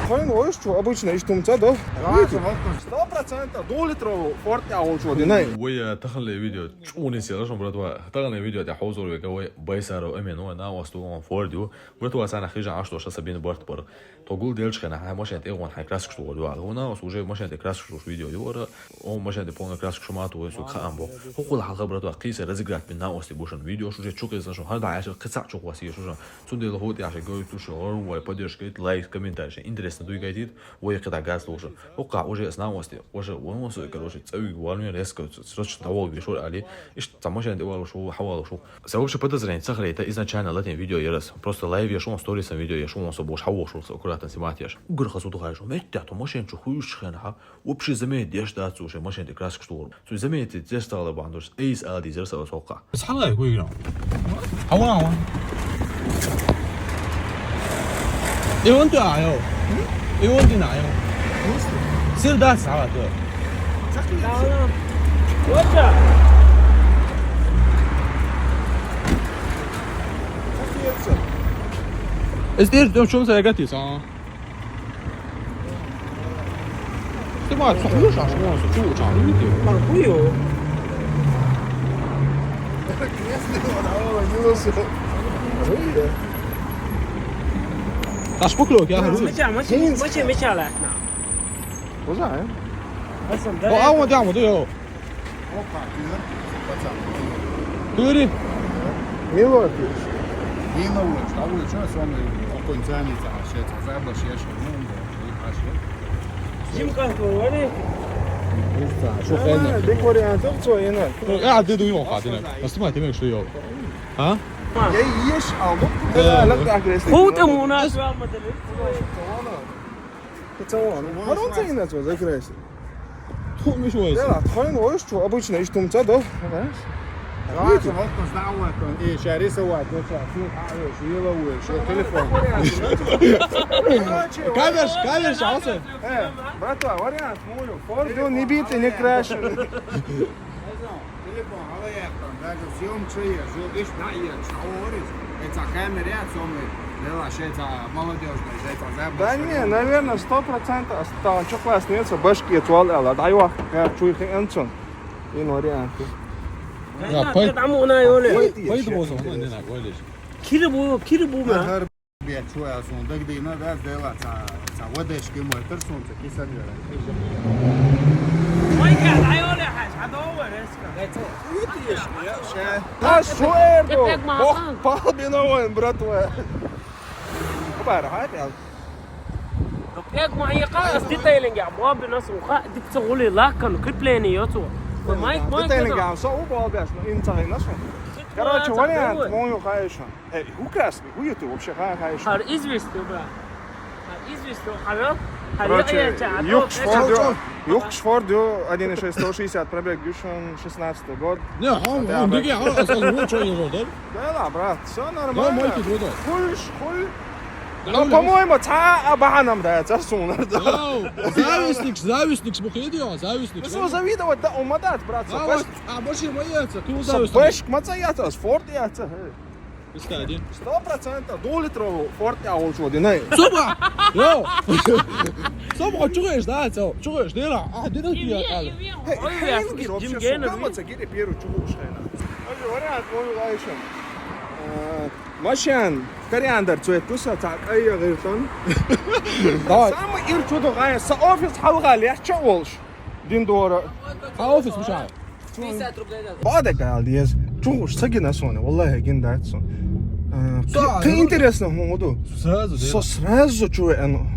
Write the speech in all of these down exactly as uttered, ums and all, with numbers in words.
Тхойн вуйш чу обычно иштта хӀума ца до. Видите? Сто процентов двухлитровый Форд тӀехь волчо динай. Вай, э, таханле видео чӀугӀа нисъелла шун, братва. Таханле видео тӀехь хьовзор вега вай Байсаров Эмин, вай накъост ву, он Форд ю. Братва, царна хижан Ӏаш дош аса бина барт бар. Тхо гулделча хенахь, хьайн машен тӀе гӀон хьайн краскаш тухур ду. Вон накъост уже машен тӀе краскаш тухуш видео ю, ара, он машен тӀе полный краскаш ма туху, вайн суг хаам бо. ХӀокхул хьалха, братва, кхийса разыграть бина накъости бушан. Видеош уже чу кхийса шун, хьан дӀа яшар кхин цхьаъ чу хьоссийша шун. Цундела хӀу тӀехь шайн гойтуш, лайк, лайк, комментарий, шайн интересно дуй гайтит, вай кхидӀа газ луша. ХӀокхахь уже ас накъости, уже вон вон сой, короче, цӀавиг валуьн резко, срочно дӀаволга вешур али, иштта цхьа машен тӀе валуш ву, хьавалуш ву. Сан вообще подозрение ца хилийта, изначально латин видео ярас. Просто лайв еш вон, сторисом видео еш вон, со бош хьавохшур, со аккуратно снимать еш. Угар хасу тухайш ву. Меттехь тхо машен чу хуьйш хенахь, вообще заметить деш дац уже машен тӀе краскаш тухур. Цу заметить деш стала бан душ. Эйс ала дизер са осокка. Ис хьалай гуйгна. Хьаван ван. И вон ту айо. И вон дина айо. Сир дац хьала ту. Вача. Эс дер дом чум са ягатис, а? Снимай, сохьюш, аш вон со чу чан видео. Ма хуё. Аш поклёк, я говорю. Мача, мача, мача, мача лахна. Уза, э? Асан, да. О, а вон дям, да, йо. Опа, ты, пацан. Тури. Мило пиш. Мило пиш. А вы что, с вами окончание-то, вообще-то, забыл, что я шел, ну, да, и пошли. Жим как вы, вали? Что, хрен? Декориантов, что, и на. А, ты думал, а, ты на. Снимай, ты имеешь, что я. А? Я ешь, а, ну, да, да, да, да. Хута муна, Ца вон. Марон ца инна ца закрайся. Тхо миш вайса. Да, тхойн войш чу обычно иштта хӀума ца до, знаешь? Видите? Вот, вот, да, вот он. И сейчас рисовать, вот сейчас. Ну, а, видишь, еловую, что телефон. Короче, камерш, камерш, а вот. Э, братва, вариант, мою. Форд, не битый, не крашеный. Телефон, але я там, даже съём чё я, жё, ишь, да, я, чё, говоришь? Это камера, я, сёмный, дела, ща это молодёжная, ща это забыл. Да не, наверное, сто процентов осталось. Чё классно, нет, башки, это вал, ала, дай вах, я, чуй, хе, энцон. И но варианты. Я, пой-, там у нас, Оля. Пойду, боза, ну, не надо, Оля. Кирибу, кирибу, ма. Бия чуя сун дагдина да, дела ца, ца водешки мой персун, ца кисан вера. Ой, ка, ай, Оля, хаш, а дома резко. Ай, ца. Ша. А, шуэр, бо. Бог, пал биновен, братва. Бар, хай, пял. Пек ма яка, ас детейлинг я, бо бинас уха, дипца гули лакан, крепление йоцу. Майк, майк. Детейлинг я, со у бо бяш, но ин цагай нас. Короче, вариант, мою хайшан. Э, ху красный, ху ты вообще, ха, ха, ещё. Хар известный, бра. Хар известный, хар, хар. Короче, я, я, я, Юкс я, Форд, я, Юкс Форд, один и шесть, сто шестьдесят пробег, Юшин, шестнадцатый год. Не, а, он, он, диги, а, а, а, вот что я говорю, да? Да ладно, брат, всё нормально. Да, мой ты, да. Хуй, хуй. Ну, по-моему, ца, а, баханам, да, ца сунар, да. Завистник, завистник, смотри, завистник. Ну, что, завидовать, да, уматать, брат, а, вот, а, больше моя, ты завистник. Бэшк, маца, я, ца, Форд, я, ца. Представь, один. Сто процентов, двухлитровый Форд я лучше один, эй. Собака! Йо! Собака, чуешь, да, цел? Чуешь, дела? А, дела ты, я, эй, эй, эй, вообще, Джим Геннер, сука, маца, гири первый чугуш, хайна. Ой, вариант, мой лайшем. Э, машин, кориандр цвет, туса, так, ай, я говорю, там. Давай. Самый ир чудо, гая, са офис халга, легче волш. Дин дора. А офис мешает. Пятьдесят рублей надо. Бада гал диез. Чугуш сагина соне, валлахи гин дац сон. Э, да, ты, ну, интересно, хм, уду. Сразу, да. Со сразу чуе, э, ну,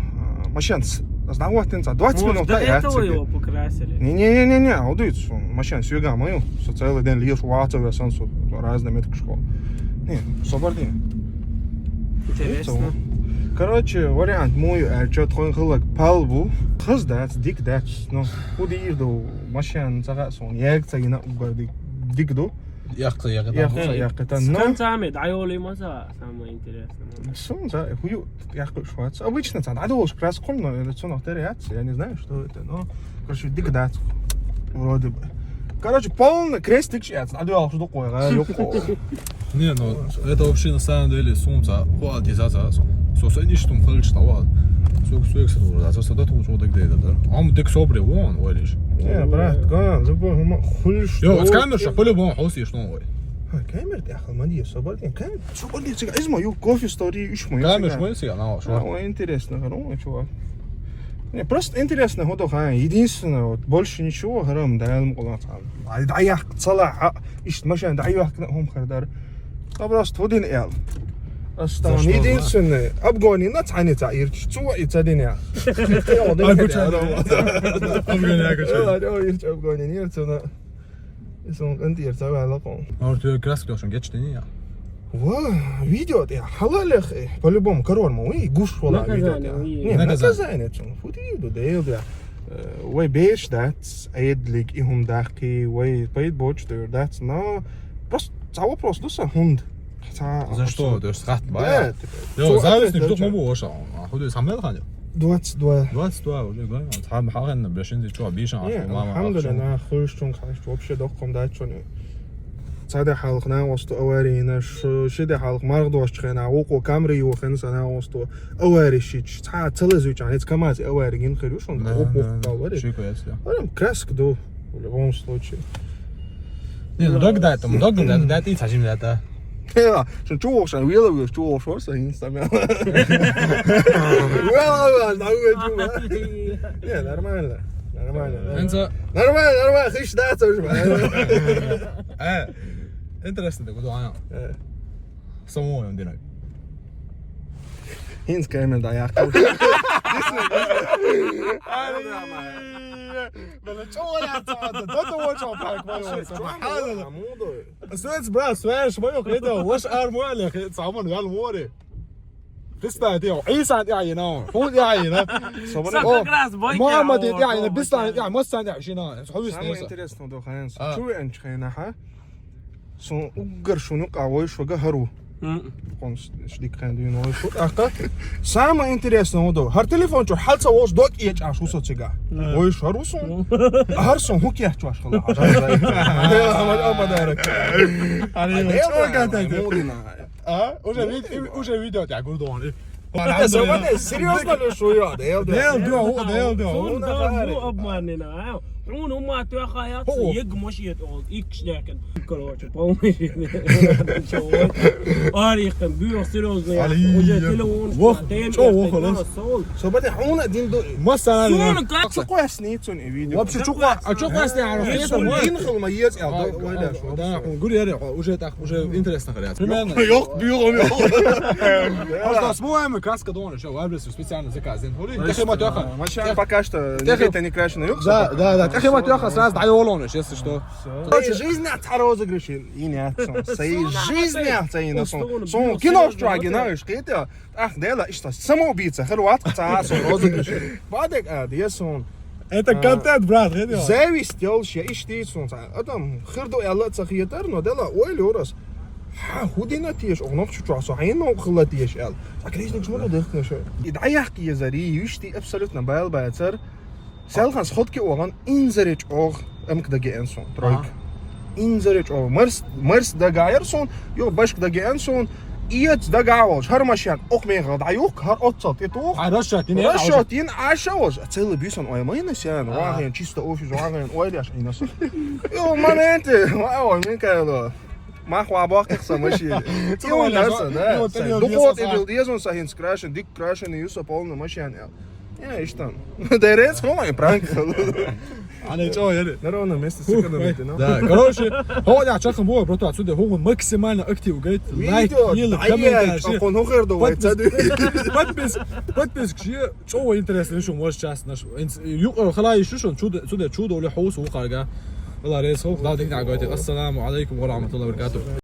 э, машин с-, знаватин за двадцать минут, да, я тебе. Может, до этого его покрасили? Не-не-не-не, уду, машин сюга мою, со целый день лишь ватса, я сон, со разные метки школ. Не, собар день. Интересно. Короче, вариант мой, э, чё, тхойн хылак палбу. Хыз дац, дик дац, но. Уду ирду, машин, сага сон, яг цагина угар дик, дик ду. Яхца, яхца. Яхца, яхца, но. Скан цами, дайоли маса, самое интересное. Сун, за, хую, яхку швац. Обычно, ца, надо уж крас кун, но это всё на теряться, я не знаю, что это, но, короче, дик дац. Вроде бы. Короче, полный крестик сейчас, надо уж дукой, а, ёпко. Не, ну, это вообще на самом деле сумца, хуа дизаца, сумца, ничтом фальш, давай. Сук, сук, сук, да, со, со, да, тумуч, вот так, да, да. А мы так собре, вон, валиш. Не, брат, ган, любой, хума, хулиш. Йо, с камер, что, по-любому, хол съешь, ну, ой. Камер, я холмади, собор, камер, собор, не, цыган, из мою кофе стори, ищ мою. Камер, что, если она, А, что? Ой, интересно, хорошо, чувак. Не, просто интересно, вот, ха, единственное, вот, больше ничего, харам, да, я ему кулак сам. Ай, да, я, цала, а, ищ, машина, да, я, хум, хардар. А просто, вот, ин, эл. Остан, За что, единственное, обгони, на, цани, ца, ирч, цу, и, ца, дин, я. Ай, бу чай. Обгони, я, качай. Ой, ой, ирч, обгони, не, ирч, на. И сон, эн, ирч, ца, ва, ла, кон. А вот ты краски должен геть, не, я. Ва, видео, я, халалех, э, по-любому, корор, мо, и гуш, вала, видео, Наказание, я. уи. Не, Наказание. Наказание, цун, фу, ты, видео, да, эл, да. Э, вай, беш, да, ц, эдлик, и хум, дахи, вай, поет, боч, да, ц, но, просто, ца вопрос, ну, са, хунд. Ца, За что? То есть хат, Да, бая. типа, Йо, цу, зависть, опять, не да, могу, оша. А худу самел ханил. Двадцать два. Двадцать два уже, говорю. Там хаган, бешин, ты что, бишан, Не, мама. алхамдулиллах, хуйшчун, конечно, вообще дохком дачони. Цада халкъ на осту аварийна, шу, шиде халкъ маргъ дош чхена, окъо камри ю хен сана осту авари шич. Ца, целе зуйчан, эц камаз авари гин хирушун, Да, окъо да, авари. Шико, я тебя. Орам, краск ду, в любом случае. Не, ну, дог да, там, дог да, да, ты сажим да, да. Я, шун чуошан, вела вела чуошор, са инстамя. Вела вела, на вела чуошор. Не, нормально, нормально. Энца, Нормально, нормально, хыш да, тоже. э, интересно, да, куда она? Самого он динамик. Инская мен да, я. Бля, чё я цада? Да ты вот чё, блядь, моё, субханаллах. Светс, брат, свеш, моё, это, ваш армуале, самон, я море. Ты стоит, я, и сан, я, you know. Худ, я, you know. Са как раз бойки, Мама, а, ты, вот, я, вот, you know, вот, бистан, вот. Я, мастан, я, you know. Худ, Самое you know. Интересное, да, ханс. А. Чё я ничего на, ха? Сон угар шуну кавой шуга хару. М. Кон шлик хан дюн ой шу. Аха. Самое интересное, да. Хар телефон чё, халца вош док и чаш усо чига. Ой, шару сон. Хар сон хук я чаш хала. Амал о подарок. Они А, чё да, гадать? Мудина. А? Уже вид-, уже видео тебя, Гурдон. Собаде, серьёзно ли шуё? Да, Дел, дел, дел, дел. Сон Ну, да давай. Ну обманный, на. Ну, ма тёха я, Хо. Егмаш ед ол, икшлякен. Короче, полный. Арихтан, бюро серьёзный. Али. Уже телефон. Вох, чё, вох, лос? Собаде, хуна дин до. Масана. Сон как? Чё квас не цун и видео. Вообще, чё ква-, а чё классно, я Сон говорю. Дин хал ма ез, а, А, да, ой, да, шо. Да, гури, я, уже так, уже интересно, говорят. Примерно. Ёх, бюро. Просто смываем краска дома, что, выбросил специально заказ. Дин, хули, тахи ма тёха. Машина пока что Тихо. Это не крашено, ёх. Да, да, да, тахи ма тёха, сразу дай олон, если что. Своей жизни от розыгрыши и нет, сон. Своей жизни от своей на сон. Сон, кино в чуаге, знаешь, кете. Ах, дела, и что, самоубийца, хрват, ца, сон, розыгрыши. Бадек, а, дия сон. Это контент, брат, это. Зависть, делши, ишти, сон, ца. Адам, хырду, я ла, ца, хиетер, но дела, ой, лёрас. Ха, худина тиеш, огнох чучуа, со, ай, но, хыла тиеш, эл. А крестник смотрит, дых, нашо. И да, я, ки, зари, ишти, абсолютно, байл, байцер. Селхан сходки огъан инзере чӀоагӀа амкдаге аьнна сона, тройка. Инзере чӀоагӀа. Марс, марс дагайра сона, юха башка даге аьнна сона, эца дагаволаш, хӀара машен, укх мехала дӀаюхка, хӀара оццал тӀетоха. А расчёт йина, расчёт йина, Ӏаша волаш. Целый бийсан ой майна сена, вахен, чисто офис, вахен, ойлаш, айна со. Йо, моменты, вау, Михайло. Мах ва бахтах са машин. Цу валла, да? Духот и бил дезун са хинц крашен, дик крашен, юса полный машин, эл. Я, иштан. Дерец, хомай, пранк. Ана чё, яри? На ровном месте сэкономить, ну. Да, короче, хо, я чё, бо, братан, отсюда, хо, максимально актив, говорит, лайк, Видео, ел, да, комментарий. Чё, хон хохер, давай, Подпис-, цады. подпис-, подписчик, чё, интересно, ещё, может, час наш. Ю, э, халай, ещё, что, чудо, чудо, чудо, или хаос, ухарга. Валла, рейс, хо, да, дик, да, говорит, ассаламу алейкум ва рахматуллахи ва баракатух.